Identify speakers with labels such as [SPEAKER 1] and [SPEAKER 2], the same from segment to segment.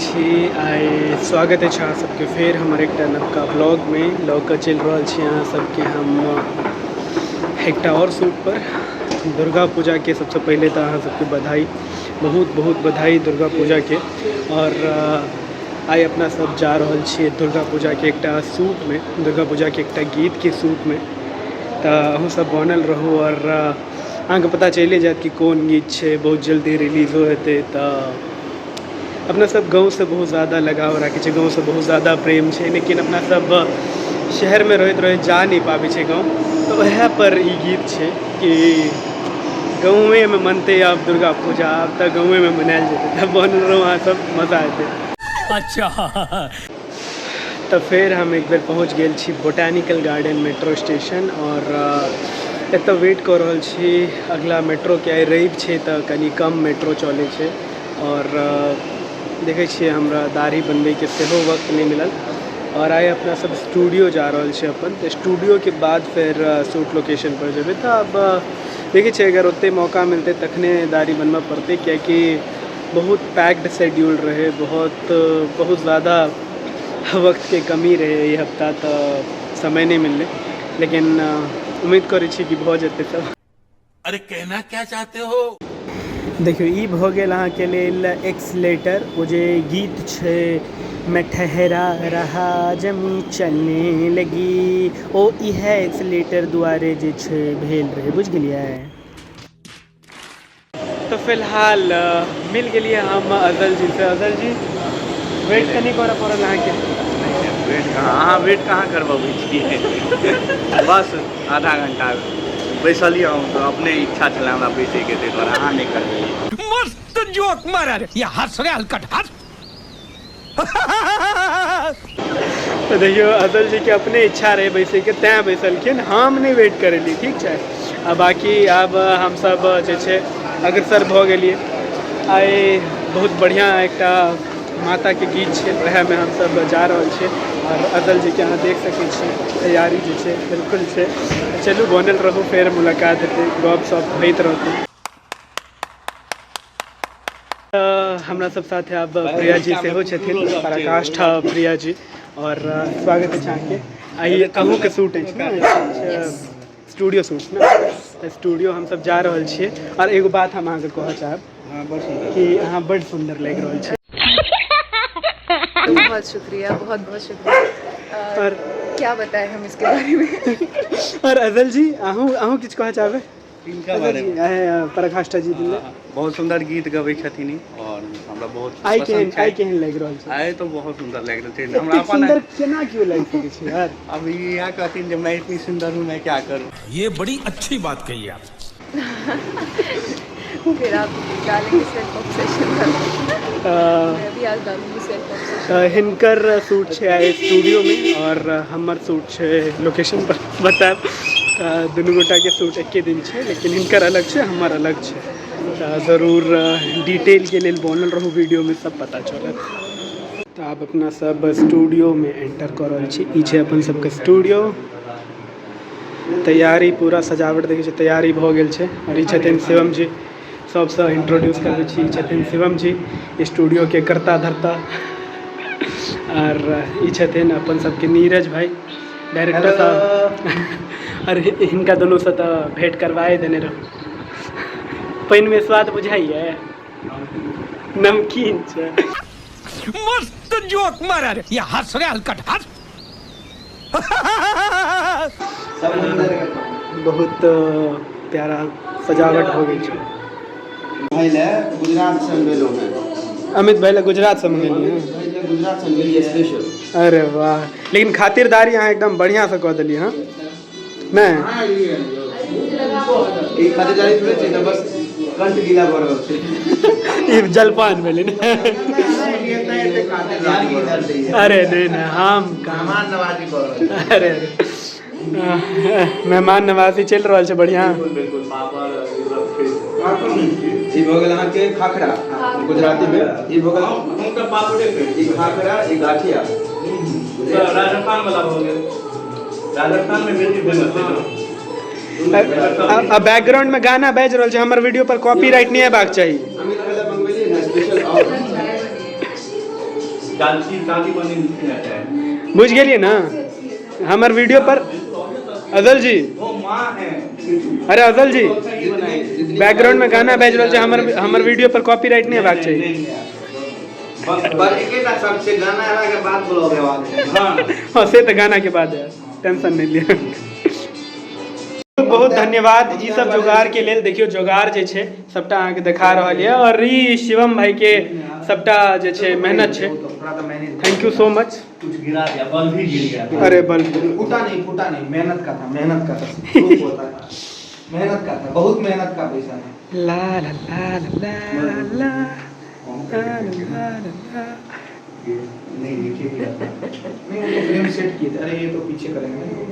[SPEAKER 1] छी। आइ स्वागत अछि अहाँ सबके फेर हमर एकटा नवका ब्लॉगमे। लऽ कऽ चलि रहल छी अहाँ सबके हम एकटा आओर शूटपर। दुर्गा पूजाके सबसँ पहिले तऽ अहाँ सबके बधाई, बहुत बहुत बधाई दुर्गा पूजाके। आओर आइ अपना सब जा रहल छियै दुर्गा पूजाके एकटा शूटमे, दुर्गा पूजाके एकटा गीतके शूटमे। तऽ अहूँ सब बनल रहू आओर अहाँके पता चलिए जायत कि कोन गीत छै, बहुत जल्दी रिलीजो हेतै। तऽ अपना सब गाँवसँ बहुत ज्यादा लगाव राखै छै, गाँवसँ बहुत ज्यादा प्रेम छै, लेकिन अपना सब शहरमे रहैत रहैत जा नहि पाबै छै गाँव। तऽ वएहपर ई गीत छै कि गाँवेमे मनतै आब दुर्गा पूजा, आब तऽ गाँवेमे मनायल जेतै। तऽ बनल रहू अहाँ सब, मजा एतै।
[SPEAKER 2] अच्छा।
[SPEAKER 1] तऽ फेर हम एक बेर पहुँच गेल छी बोटानिकल गार्डन मेट्रो स्टेशन आओर एतऽ वेट कऽ रहल छी अगला मेट्रोके। आइ रवि छै तऽ कनि कम मेट्रो चलै छै। आओर देखै छियै हमरा दाढ़ी बनबैके सेहो वक्त नहि मिलल। आओर आइ अपना सब स्टूडियो जा रहल छी अपन, तऽ स्टूडियोके बाद फेर शूट लोकेशनपर जेबै। तऽ आब देखै छियै अगर ओते मौका मिलतै तखने दाढ़ी बनबऽ पड़तै, कियाकि बहुत पैक्ड शेड्यूल रहै, बहुत बहुत ज़्यादा वक्तके कमी रहै एहि हफ्ता, तऽ समय नहि मिललै। लेकिन उम्मीद करै छी कि भऽ जेतै सब।
[SPEAKER 2] अरे कहना क्या चाहते हो?
[SPEAKER 1] देखियौ, ई भऽ गेल अहाँके लेल एक्सलेटर। ओ जे गीत छै, मैं ठहरा रहा जमी चलने लगी, ओ इएह एक्सलेटर दुआरे जे छै भेल रहै, बुझि गेलियै? तऽ फिलहाल मिल गेलियै हम अजल जी से। अजल जी, वेट तऽ नहि करऽ पड़ल अहाँके?
[SPEAKER 3] वेट कहाँ, अहाँ वेट कहाँ करबबै छियै? बस आधा घंटा बैसलियै हम तऽ अपने इच्छा छलै हमरा बैसैके, ताहि दुआरे अहाँ नहि करबेलियै।
[SPEAKER 2] मस्त जोक मारा रे, ये हंस रे हलकट हंस।
[SPEAKER 1] तऽ देखियौ, अजल जीके अपने इच्छा रहै बैसैके, तैँ बैसलखिन। हम नहि वेट करेलियै, ठीक छै? आ बाँकी आब हमसब जे छै अग्रसर भऽ गेलियै। आइ बहुत बढ़िआँ एकटा माताके गीत छै, वएहमे हमसब जा रहल छियै। आओर अजल जीके अहाँ देख सकै छियै, तैयारी जे छै बिल्कुल छै। चलू, बनल रहू, फेर मुलाकात हेतै, गप सप होइत रहतै। हमरा सब साथे आब प्रिया जी सेहो छथिन, पराकाष्ठा प्रिया जी। आओर स्वागत अछि अहाँके। आइ अहूँके शूट अछि ने, स्टूडियो शूट ने? तऽ स्टूडियो हमसब जा रहल छियै। आओर एगो बात हम अहाँके कहऽ चाहब कि अहाँ बड्ड सुन्दर लागि रहल छी।
[SPEAKER 4] बहुत शुक्रिया, बहुत बहुत शुक्रिया।
[SPEAKER 1] और
[SPEAKER 4] क्या बताएं हम इसके बारे में?
[SPEAKER 1] और अजल जी, अहूँ अहूँ किछु कहऽ चाहबै?
[SPEAKER 3] किनका बारे में?
[SPEAKER 1] पराकाष्ठा जी दिल्ली।
[SPEAKER 3] बहुत सुंदर गीत गबै छथिन ई और हमरा बहुत
[SPEAKER 1] आइ
[SPEAKER 3] पसंद
[SPEAKER 1] केहन
[SPEAKER 3] छै।
[SPEAKER 1] आइ केहन लागि रहल छै?
[SPEAKER 3] आइ तो बहुत सुंदर लागि रहल छै हमरा।
[SPEAKER 1] एतेक
[SPEAKER 3] अपन
[SPEAKER 1] सुन्दर केना केओ लागि सकै छै यार?
[SPEAKER 3] अब ई इएह कहथिन जे मैं इतनी सुंदर हूँ, मैं क्या करूँ।
[SPEAKER 2] ये बड़ी अच्छी बात कही आप।
[SPEAKER 4] फिर आप डालेंगे सेल्फ ऑब्सेशन वाला। मैं भी आज डालूंगी सेल्फ ऑब्सेशन।
[SPEAKER 1] तऽ हिनकर शूट छै आइ स्टूडियोमे आओर हमर शूट छै लोकेशन पर, बतायब। तऽ दुनू गोटाके शूट एके दिन छै, लेकिन हिनकर अलग छै, हमर अलग छै। तऽ जरूर डिटेलके लेल बनल रहू वीडियोमे, सब पता चलत। तऽ आब अपना सब स्टूडियोमे एंटर कऽ रहल छी। ई छै अपन सबके स्टूडियो। तैयारी पूरा, सजावट देखै छी, तैयारी भऽ गेल छै। आओर ई छथिन शिवम जी। सबसँ इंट्रोड्यूस करबै छी, ई छथिन शिवम जी, स्टूडियोके कर्ता धर्ता। आओर ई छथिन अपन सबके नीरज भाई, डायरेक्टर साहब। आओर हिनका दुनूसँ तऽ भेँट करवाए देने रहू। पानिमे स्वाद बुझाइए? नमकीन छै।
[SPEAKER 2] मस्त जोक मारा रे, ये हंस रे हलकट हंस।
[SPEAKER 1] बहुत प्यारा सजावट हो गेल छै।
[SPEAKER 5] भाई ले गुजरात से मंगेलहुँ हेँ।
[SPEAKER 1] अमित भाई लए गुजरात से मंगेलियै हँ?
[SPEAKER 5] भाई ले गुजरात से मंगेलियै स्पेशल।
[SPEAKER 1] अरे वाह, लेकिन खातिरदारी अहाँ एकदम बढ़िआँसँ कऽ देलियै हँ। नहि
[SPEAKER 5] ई खातिरदारी थोड़े छै, तऽ बस कंठ गीला भऽ रहल छै।
[SPEAKER 1] ई जलपान भेलै ने? अरे नहि नहि, हम कहाँ
[SPEAKER 5] मेहमान नवाजी कऽ रहल छै।
[SPEAKER 1] अरे अरे, मेहमान नवाजी चलि रहल छै बढ़िआँ।
[SPEAKER 3] बिल्कुल, पापड़ ई सब छै।
[SPEAKER 5] ई भऽ गेल अहाँके खाखरा गुजराती मे। ई भऽ गेल
[SPEAKER 3] हम तऽ पापड़े कहै
[SPEAKER 5] ई खाखरा, ई गाठिया।
[SPEAKER 3] छी। राजस्थान वाला भऽ गेल, राजस्थान मे बेसी फेमस छै ने।
[SPEAKER 1] आ बैकग्राउंड में गाना बाजि रहल छै, हमर वीडियो पर कॉपीराइट नहि अयबाक चाही।
[SPEAKER 5] अमित भाई लए मंगबेलियै ने स्पेशल। आओर
[SPEAKER 3] चांदी चांदी बनी।
[SPEAKER 1] बुझि गेलियै ने हमर वीडियो पर। अजल जी,
[SPEAKER 3] वो माँ है।
[SPEAKER 1] अरे अजल जी, बैकग्राउंड में गाना बाजि रहल छै, हमर हमर वीडियो पर कॉपीराइट नहि हेबाक चाही।
[SPEAKER 5] पर एकेटा शब्द छै, गाना एला के बाद ब्लॉग हेबाक छै।
[SPEAKER 3] हाँ।
[SPEAKER 1] हाँ, से तऽ गाना के बाद है, टेंशन नहि लिअ। बहुत धन्यवाद ई सब जोगार के लेल। देखियौ जोगार जे छै सबटा अहाँके देखा रहल यऽ और ई शिवम भाई के सबटा जे छै मेहनत छै।
[SPEAKER 5] थोड़ा तो manage.
[SPEAKER 1] Thank you so much.
[SPEAKER 3] कुछ गिरा दिया, बल्ब भी गिर गया।
[SPEAKER 1] अरे बल्ब
[SPEAKER 5] फूटा नहीं, फूटा नहीं, मेहनत का था, मेहनत का था, प्रूफ होता था, मेहनत का था, बहुत मेहनत का पैसा था।
[SPEAKER 1] ला ला ला ला ला ला ला ला ला।
[SPEAKER 3] नहीं नीचे गिरा था।
[SPEAKER 5] नहीं, वो तो फ्रेम सेट किए थे। अरे ये तो पीछे करेंगे।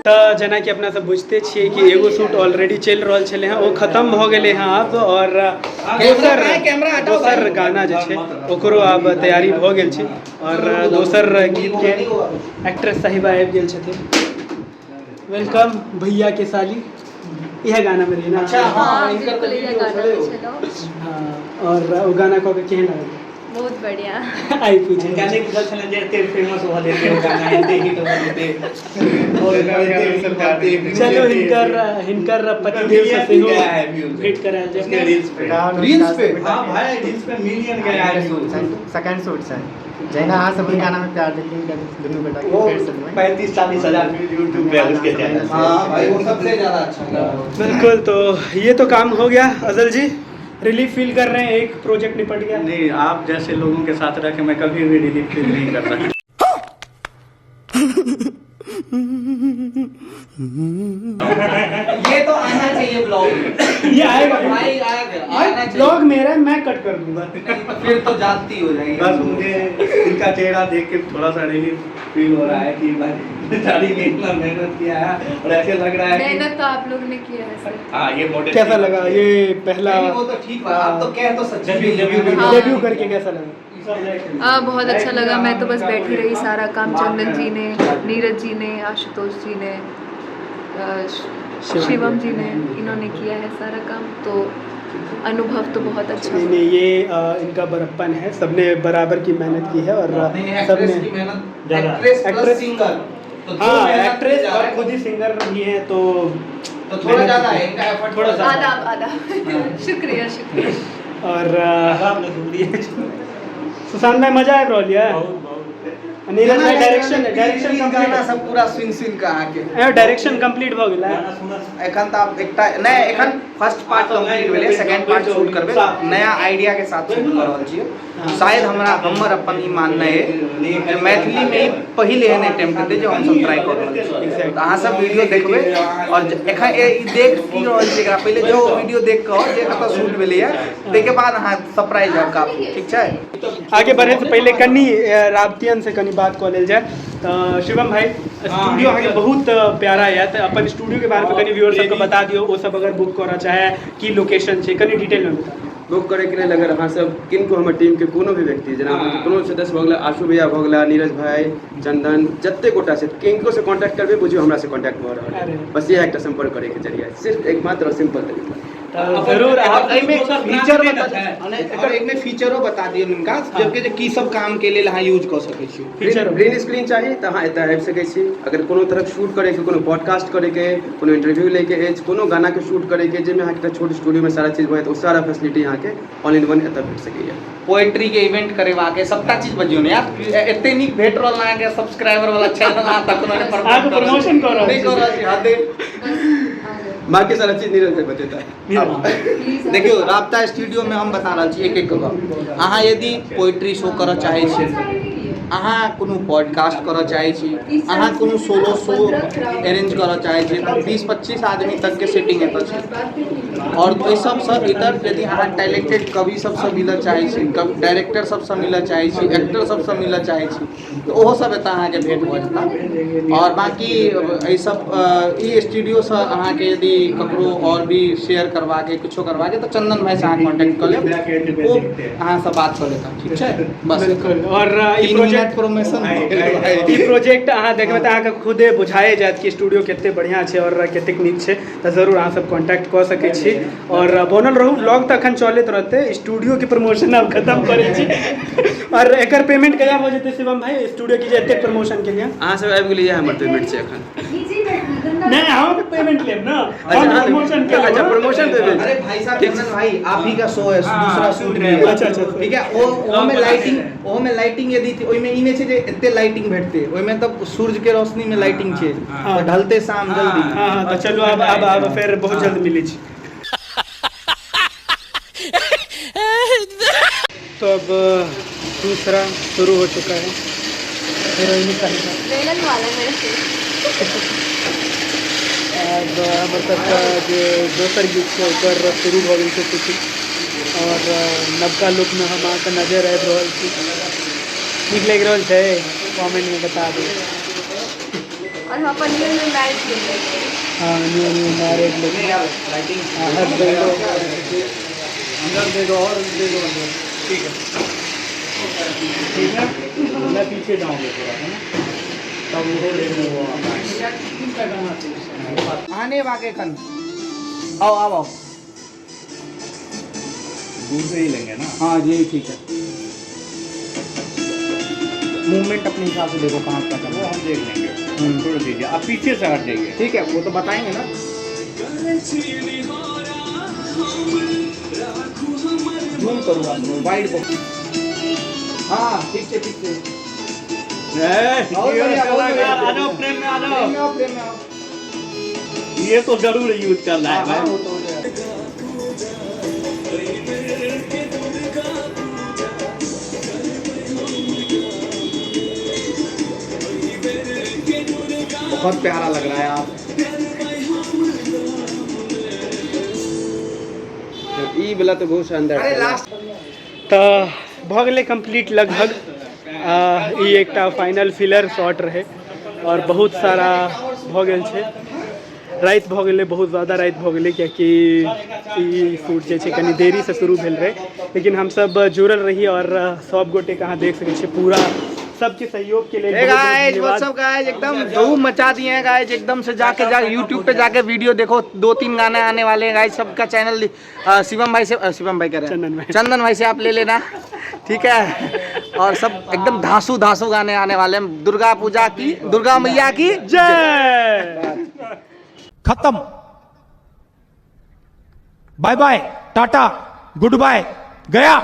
[SPEAKER 1] तऽ जेनाकि अपना सब बुझते छियै कि एगो शूट ऑलरेडी चलि रहल छलै हँ, ओ खत्म भऽ गेलै हँ आब और दोसर दोसर गाना जे छै ओकरो आब तैयारी भऽ गेल छै और दोसर गीतके एक्ट्रेस साहिबा आबि गेल छथिन। Welcome भैया के साली, इएह गाना में रही ना?
[SPEAKER 5] अच्छा हाँ,
[SPEAKER 4] हाँ,
[SPEAKER 5] इनकर
[SPEAKER 4] बिल्कुल
[SPEAKER 5] तो
[SPEAKER 4] इएह
[SPEAKER 5] वीडियो
[SPEAKER 4] गाना
[SPEAKER 5] छलै
[SPEAKER 4] में
[SPEAKER 5] ओ।
[SPEAKER 4] छलहुँ।
[SPEAKER 1] हाँ, और ओ गाना कऽ के केहन लागल?
[SPEAKER 4] बहुत बढ़िया।
[SPEAKER 1] आइ पूछे
[SPEAKER 3] हुनका नहि बुझल छलनि जे एते फेमस भऽ जेतै ओ गाना, एते हिट भऽ जेतै। और एते views
[SPEAKER 1] चलू
[SPEAKER 3] एते।
[SPEAKER 1] हिनकर हिनकर पतिदेव से
[SPEAKER 3] मिलियन
[SPEAKER 1] सेहो
[SPEAKER 3] गया है views।
[SPEAKER 1] भेंट करायल
[SPEAKER 3] उसके
[SPEAKER 1] जाय।
[SPEAKER 3] रील्स पे।
[SPEAKER 5] रील्स पे?
[SPEAKER 3] हाँ भाई, रील्स पे मिलियन गया है views।
[SPEAKER 6] Second shoot छै, जहिना अहाँ सब गाना में प्यार देलियै दुनू गोटा के
[SPEAKER 3] वो
[SPEAKER 6] फेर से देबै।
[SPEAKER 3] 35-40 हजार व्यूज यूट्यूब पे है उसके चैनल।
[SPEAKER 5] हाँ भाई, वो सबसे ज्यादा अच्छा लगा।
[SPEAKER 1] बिल्कुल, तो ये तो काम हो गया। अजल जी रिलीफ फील कर रहे हैं, एक प्रोजेक्ट निपट गया?
[SPEAKER 3] नहीं, आप जैसे लोगों के साथ रह के मैं कभी भी रिलीफ फील नहीं कर सकता।
[SPEAKER 5] ये तो आना चाहिए ब्लॉग में।
[SPEAKER 1] ये आएगा।
[SPEAKER 5] भाई आएगा, आना चाहिए।
[SPEAKER 1] ब्लॉग मेरा है, मैं कट कर दूंगा।
[SPEAKER 5] फिर तो जाती हो जाएगी।
[SPEAKER 3] बस मुझे इनका चेहरा देख के थोड़ा सा रिलीफ फील हो रहा है कि भाई बेचारी ने इतना मेहनत किया है और ऐसे लग रहा है कि
[SPEAKER 4] मेहनत तो आप लोग ने किया है सर।
[SPEAKER 3] हाँ, ये मोटे
[SPEAKER 1] कैसा लगा ये पहला?
[SPEAKER 5] नहीं, वो तो ठीक बात, आप तो कह तो सच्ची
[SPEAKER 3] डेब्यू-
[SPEAKER 4] हाँ।
[SPEAKER 1] डेब्यू करके कैसा लगा?
[SPEAKER 4] बहुत अच्छा लगा। मैं तो बस बैठी रही, सारा काम चंदन जी ने, नीरज जी ने, आशुतोष जी ने, शिवम जी ने, इन्होंने किया है सारा काम, तो अनुभव तो बहुत अच्छा
[SPEAKER 1] नहीं
[SPEAKER 4] हुआ।
[SPEAKER 1] नहीं, ये इनका बड़प्पन है, सबने बराबर की मेहनत की है और
[SPEAKER 5] नहीं, नहीं, एक्ट्रेस
[SPEAKER 1] सबने
[SPEAKER 5] की मेहनत,
[SPEAKER 3] ज्यादा।
[SPEAKER 5] एक्ट्रेस प्लस
[SPEAKER 1] एक्ट्रेस-
[SPEAKER 5] सिंगर, तो दो
[SPEAKER 1] हाँ,
[SPEAKER 5] मेहनत
[SPEAKER 1] एक्ट्रेस
[SPEAKER 5] ज्यादा
[SPEAKER 1] और
[SPEAKER 5] है।
[SPEAKER 1] खुद ही सिंगर भी है, तो
[SPEAKER 5] तो थोड़ा ज्यादा है इनका एफर्ट।
[SPEAKER 1] थोड़ा ज्यादा।
[SPEAKER 4] आदाब आदाब, शुक्रिया शुक्रिया।
[SPEAKER 1] और सुशांत भाई मजा आबि रहल यऽ? नीरज भाई डायरेक्शन डायरेक्शन
[SPEAKER 5] गाना
[SPEAKER 1] कंप्लीट
[SPEAKER 5] सब पूरा सुन सुन के अहाँके
[SPEAKER 1] डायरेक्शन कंप्लीट भऽ गेलै?
[SPEAKER 5] एखन तऽ आब एकटा नहि, एखन फर्स्ट पार्ट कंप्लीट भेलै, सेकंड पार्ट शूट करबै, नया आइडिया के साथ शूट कऽ रहल छियै। शायद हमरा हमर अपन ई माननाइ अइ जे मैथिलीमे ई पहिल एहन अटेम्प्ट हेतै जे हमसब ट्राई कऽ रहल छी। तऽ अहाँ सब वीडियो देखबै और एखन ई देख की रहल छी एकरा पहिले जो वीडियो देख कऽ जे कतऽ शूट भेलैया, ताहिके बाद अहाँ सरप्राइज हैब काफी। ठीक छै?
[SPEAKER 1] आगे बढ़े से पहिले कनि राबतियन से कनि बात कऽ लेल जाय। तऽ शिवम भाई, स्टूडियो अहाँके बहुत प्यारा यऽ, तऽ अपन स्टूडियो के बारे में कनि व्यूअर सबके बता दियौ, ओ सब अगर बुक करऽ चाहे की लोकेशन छै, कनि डिटेल में बता दियौ।
[SPEAKER 7] बुक करैके लेल अगर अहाँ सब किनको हमर टीमके कोनो भी व्यक्ति, जेना अहाँके कोनो सदस्य भऽ गेला, आशू भैया भऽ गेला, नीरज भाई, चंदन, जते गोटा छै, किनको से कॉन्टैक्ट करबै, बुझियौ हमरा से कॉन्टैक्ट भऽ रहल
[SPEAKER 1] अरे।
[SPEAKER 7] है। बस इएह एकटा संपर्क करैके जरिया है, सिर्फ एकमात्र और सिंपल तरीका।
[SPEAKER 1] तऽ जरूर
[SPEAKER 5] एकर एहिमे
[SPEAKER 3] दोसर
[SPEAKER 5] फीचर
[SPEAKER 3] ब्रांड
[SPEAKER 5] बता
[SPEAKER 3] नहि ने
[SPEAKER 5] नहि, एकर एहिमे फीचरो बता दियौ हिनका जबकि जे की सब काम के लेल अहाँ यूज कऽ सकै छी।
[SPEAKER 1] फीचर
[SPEAKER 7] ग्रीन स्क्रीन चाही तऽ अहाँ एतय आबि सकै छी। अगर कोनो तरहक शूट करैके, कोनो पॉडकास्ट करैके, कोनो इंटरव्यू लैके अछि, कोनो गानाके शूट करैके, जाहिमे अहाँके एकटा छोट स्टूडियोमे सारा चीज भऽ जायत, ओ सारा फैसिलिटी अहाँके ऑल इन वन एतय भेट सकैए।
[SPEAKER 5] पोएट्री के इवेंट करेबाके सबटा चीज बजियौ ने यार, एते नीक भेट रहल अहाँके सब्सक्राइबर वाला चैनल, अहाँ तखनो नहि
[SPEAKER 1] अहाँके प्रमोशन कऽ रहल
[SPEAKER 5] नहि
[SPEAKER 1] छी।
[SPEAKER 5] कऽ रहल छी, हदे।
[SPEAKER 4] बस आ गए।
[SPEAKER 7] बाकी सारा चीज नीरज भाई बतेता।
[SPEAKER 5] देखियौ, राब्ता स्टूडियो में हम बता रहल छी एक एक कऽ। अहाँ यदि पोइट्री शो करऽ चाहै छी, अहाँ कोनो पॉडकास्ट करऽ चाहै छी, अहाँ कोनो सोलो शो अरेंज करऽ चाहै छी, तऽ 20-25 आदमी तकके सेटिंग एतऽ छै। आओर ओहि सबसँ इतर यदि अहाँ टैलेंटेड कवि सबसँ मिलऽ चाहै छी, डायरेक्टर सबसँ मिलऽ चाहै छी, एक्टर सबसँ मिलऽ चाहै छी, तऽ ओहो सब एतऽ अहाँके भेंट भऽ जेता। आओर बाँकी एहि सब ई स्टूडियोसँ अहाँके यदि ककरो आओर भी शेयर करबाके, किछो करबाके, तऽ चंदन भाइसँ अहाँ कॉन्टैक्ट कऽ लेब, ओ अहाँसँ बात कऽ लेता। ठीक छै, बस।
[SPEAKER 1] बिल्कुल। और ई
[SPEAKER 5] 3
[SPEAKER 1] प्रोजेक्ट
[SPEAKER 5] मिनट प्रमोशन।
[SPEAKER 1] ई प्रोजेक्ट अहाँ देखबै तऽ अहाँके खुदे बुझाए जायत कि स्टूडियो कते बढ़िआँ छै आओर कतेक नीक छै। तऽ जरूर अहाँ सब कॉन्टैक्ट कऽ सकै छी आओर बनल रहू। व्लॉग तऽ अखन चलैत रहतै, स्टूडियोके प्रमोशन आब खतम करै छी। आओर एकर पेमेंट कहिया भऽ जेतै शिवम भाई, स्टूडियो के जे एतेक प्रमोशन के लिए?
[SPEAKER 7] अहाँ सब आबि गेलियै, हमर पेमेंट छै एखन।
[SPEAKER 1] नहीं, हम पेमेंट लेब ना, हम प्रमोशन के।
[SPEAKER 7] अच्छा, प्रमोशन पेमेंट।
[SPEAKER 5] अरे भाई साहब, चंदन भाई, आप ही का शो है, दूसरा शूट भी है।
[SPEAKER 1] अच्छा, अच्छा, अच्छा।
[SPEAKER 5] ठीक है, ओ ओहो में लाइटिंग, ओहो में लाइटिंग यदि ओहि में ई नहि छै जे एते लाइटिंग भेटते, ओहि में तऽ सूर्य के रोशनी में लाइटिंग छै, तऽ ढलते शाम जल्दी।
[SPEAKER 1] हाँ हाँ, तऽ चलू, आब आब आब फेर बहुत जल्द मिलै छी। तो अब दूसरा शुरू हो चुका है, हीरोइन साहिबा।
[SPEAKER 4] वेलन वाला मेरे से।
[SPEAKER 1] आब हमर सबके जे दोसर गीत छै, ओकर शुरू भऽ गेल छै शूटिंग आओर नवका लुकमे हम अहाँके नजर आबि रहल छी। नीक लागि रहल छै, कमेंटमे बता दू।
[SPEAKER 4] और हम अपन न्यू न्यू मैरिज लेंगे।
[SPEAKER 1] हाँ, new new married look. Husband.
[SPEAKER 3] अंदर दे दो और दे दो अंदर। ठीक है, ठीक है, मैं पीछे जाऊंगा थोड़ा, है ना, तब वो ले वो।
[SPEAKER 5] आने बाके एखन आओ, आओ आओ।
[SPEAKER 3] दूर से ही लेंगे ना?
[SPEAKER 5] हाँ जी, ठीक है। मूवमेंट अपने हिसाब से देखो, कहाँ क्या
[SPEAKER 3] वो
[SPEAKER 5] करना है।
[SPEAKER 3] हम देख लेंगे, छोड़ दीजिए, आप पीछे से हट जाइए।
[SPEAKER 5] ठीक है, वो तो बताएंगे ना। जूम करूँ आप वाइड बहुत। हाँ, ठीक से, ठीक से। बहुत बढ़िया, बहुत बढ़िया।
[SPEAKER 3] आ जाओ, फ्रेम में आ जाओ।
[SPEAKER 5] फ्रेम में आओ, फ्रेम में आओ।
[SPEAKER 3] ये तो जरूर यूज करना है।
[SPEAKER 5] हाँ,
[SPEAKER 3] भाई।
[SPEAKER 5] वो तो हो जाएगा। बहुत प्यारा लग रहा है आप।
[SPEAKER 7] ई वाला तऽ बहुत शानदार
[SPEAKER 5] अरे
[SPEAKER 7] छै।
[SPEAKER 5] लास्ट।
[SPEAKER 1] तऽ भऽ गेलै कम्प्लीट लगभग। ई एकटा फाइनल फिलर शॉट रहै आओर बहुत सारा भऽ गेल छै। राति भऽ गेलै, बहुत ज्यादा राति भऽ गेलै, कियाकि ई शूट जे छै कनि देरीसँ शुरू भेल रहै, लेकिन हमसब जुड़ल रही आओर सब गोटेके अहाँ देख सकै छियै, पूरा सबके सहयोग के लेल
[SPEAKER 5] हे
[SPEAKER 1] बहुत बहुत
[SPEAKER 5] गाइस,
[SPEAKER 1] धन्यवाद।
[SPEAKER 5] व्हाट्सअप गाइस, एकदम धूम मचा दिए हैं गाइस। एकदम से जाके जाके यूट्यूब पे जाके वीडियो देखो, 2-3 गाने आने वाले हैं गाइस। सबका चैनल शिवम भाई से, शिवम भाई कह रहे हैं,
[SPEAKER 1] चंदन भाई।
[SPEAKER 5] चंदन भाई से आप ले लेना, ठीक है? और सब एकदम धांसू धांसू गाने आने वाले हैं। दुर्गा पूजा की, दुर्गा मैया की
[SPEAKER 1] जय।
[SPEAKER 2] खत्म, bye bye, tata, good bye, गया।